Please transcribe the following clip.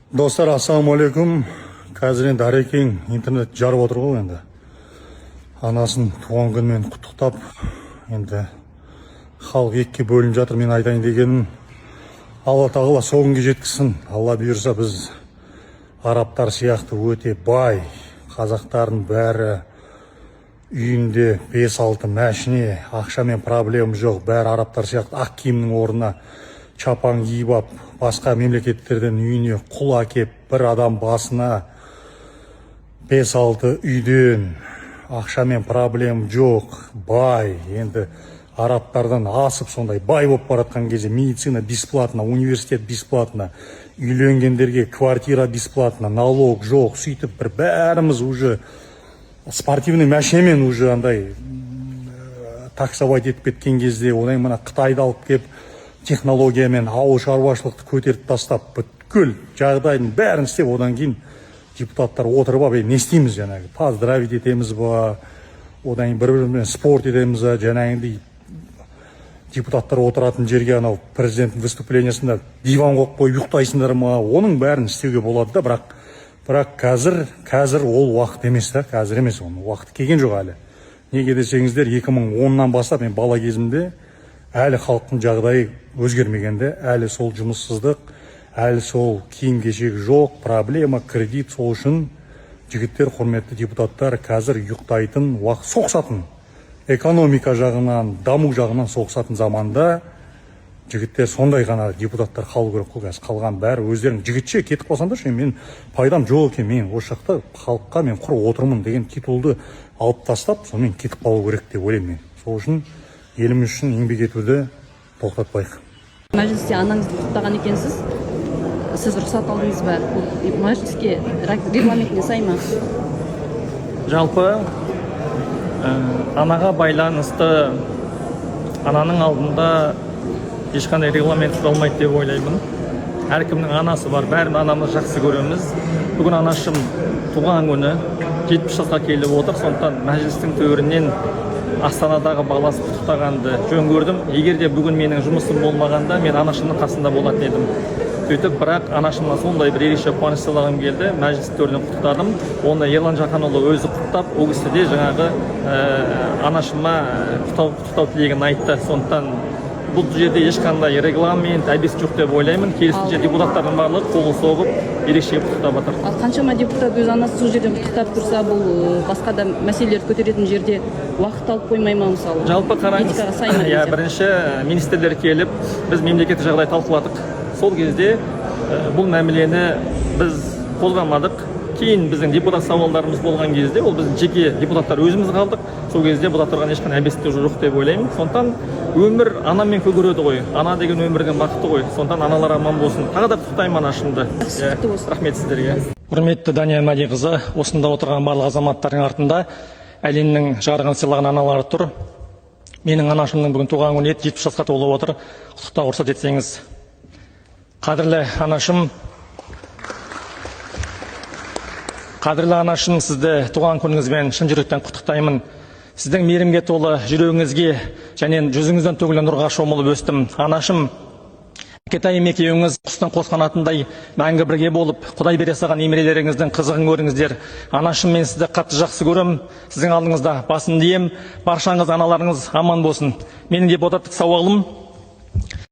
Достар, ассалаумағалейкум. Қазір енді Арекең интернет жарып отыр ғой енді. Анасын туған күнімен құттықтап, енді халық екіге бөлініп жатыр. Мен айтайын дегенім, Алла тағала сол күнге жеткізсін. Алла бұйырса, біз арабтар сияқты өте бай, қазақтардың бәрі үйінде 5-6 мәшине, ақшамен проблема жоқ, бәрі арабтар сияқты ақ киімнің орнына чапан киіп алып, басқа мемлекеттерден үйіне құл әкеп, бір адам басына 5-6 үйден, ақшамен проблема жоқ, бай, енді арабтардан асып, сондай бай болып бара жатқан кезде медицина бесплатно, университет бесплатно, үйленгендерге квартира бесплатно, налог жоқ, сөйтіп бір бәріміз уже спортивный машинамен уже андай таксовать етіп кеткен кезде, одан кейін мына Қытайды алып келіп, технологиямен ауыл шаруашылықты көтеріп тастап, бүткіл жағдайдың бәрін істеп, одан кейін депутаттар отырып алып, не істейміз, жаңағы поздравить етеміз ба, одан кейін бір бірімен спорт етеміз ба, жаңағындай депутаттар отыратын жерге анау президенттің выступлениесінде диван қойып қойып ұйықтайсыңдар ма, оның бәрін істеуге болады да. Бірақ қазір ол уақыт емес та, қазір емес, оның уақыты келген жоқ әлі. Неге десеңіздер, 2010-нан бастап, мен бала кезімде, әлі халықтың жағдайы өзгермегенде, әлі сол жұмыссыздық, әлі сол киім кешек жоқ, проблема, кредит. Сол үшін, жігіттер, құрметті депутаттар, қазір ұйықтайтын уақыт, соғысатын, экономика жағынан, даму жағынан соғысатын заманда, жігіттер, сондай ғана депутаттар қалу керек қой қазір. Қалған бәрі өздерің жігітше кетіп қалсаңдаршы, мен пайдам жоқ екен, мен осы жақта халыққа мен құр отырмын деген титулды алып тастап, сонымен кетіп қалу керек деп ойлаймын мен. Сол үшін еліміз үшін еңбек етуді тоқтатпайық. Мәжілісте анаңызды құттықтаған екенсіз. Сіз рұқсат алдыңыз ба? Бұл мәжіліске регламентіне сай ма? Жалпы анаға байланысты, ананың алдында ешқандай регламент болмайды деп ойлаймын. Әркімнің анасы бар, бәріміз анамызды жақсы көреміз. Бүгін анашым туған күні, 70 жасқа келіп отыр. Сондықтан мәжілістің төрінен астанадағы баласы құттықтағанды жөн көрдім. Егер де бүгін менің жұмысым болмағанда, мен анашымның қасында болатын едім. Сөйтіп, бірақ анашыма сондай бір ерекше қуаныш сыйлағым келді, мәжіліс төрінен құттықтадым. Оны Ерлан Жақанұлы өзі құттықтап, ол кісі де жаңағы анашыма құттықтау тілегін айтты. Сондықтан бұл жерде ешқандай регламент, әбес жоқ деп ойлаймын. Керісінше, депутаттардың барлығы қол соғып, ерекше құттықтап жатыр. Ал қаншама депутат өз анасын сол жерден құттықтап тұрса, бұл басқа да мәселелерді көтеретін жерде уақыт алып қоймай ма, мысалы? Жалпы қараңыз, Этикаға сай ма деген иә, сияқты. Бірінші министрлер келіп, біз мемлекеттік жағдай талқыладық. Сол кезде бұл мәмілені біз қозғамадық. Кейін біздің депутат сауалдарымыз болған кезде, ол біздің жеке депутаттар өзіміз қалдық, сол кезде бұда тұрған ешқандай әбестік жоқ деп ойлаймын. Сондықтан өмір анамен көгереді ғой, ана деген өмірдің бақыты ғой. Сондықтан аналар аман болсын. Тағы да құттықтаймын анашымды. Жақсы, құтты болсын. Рахмет сіздерге. Құрметті Дания Мәдиқызы, осында отырған барлық азаматтардың артында әлемнің жарығын сыйлаған аналары тұр. Менің анашымның бүгін туған күні еді, 70 жасқа толып отыр. Құттықтауға рұқсат етсеңіз. Қадірлі анашым, қадірлі анашым, сізді туған күніңізбен шын жүректен құттықтаймын. Сіздің мейірімге толы жүрегіңізге және жүзіңізден төгілген нұрға шомылып өстім. Анашым, әкетайым екеуіңіз құстың қос қанатындай мәңгі бірге болып, Құдай бере салған немерелеріңіздің қызығын көріңіздер. Анашым, мен сізді қатты жақсы көремін, сіздің алдыңызда басымды иемін. Баршаңыз, аналарыңыз аман болсын. Менің депутаттық сауалым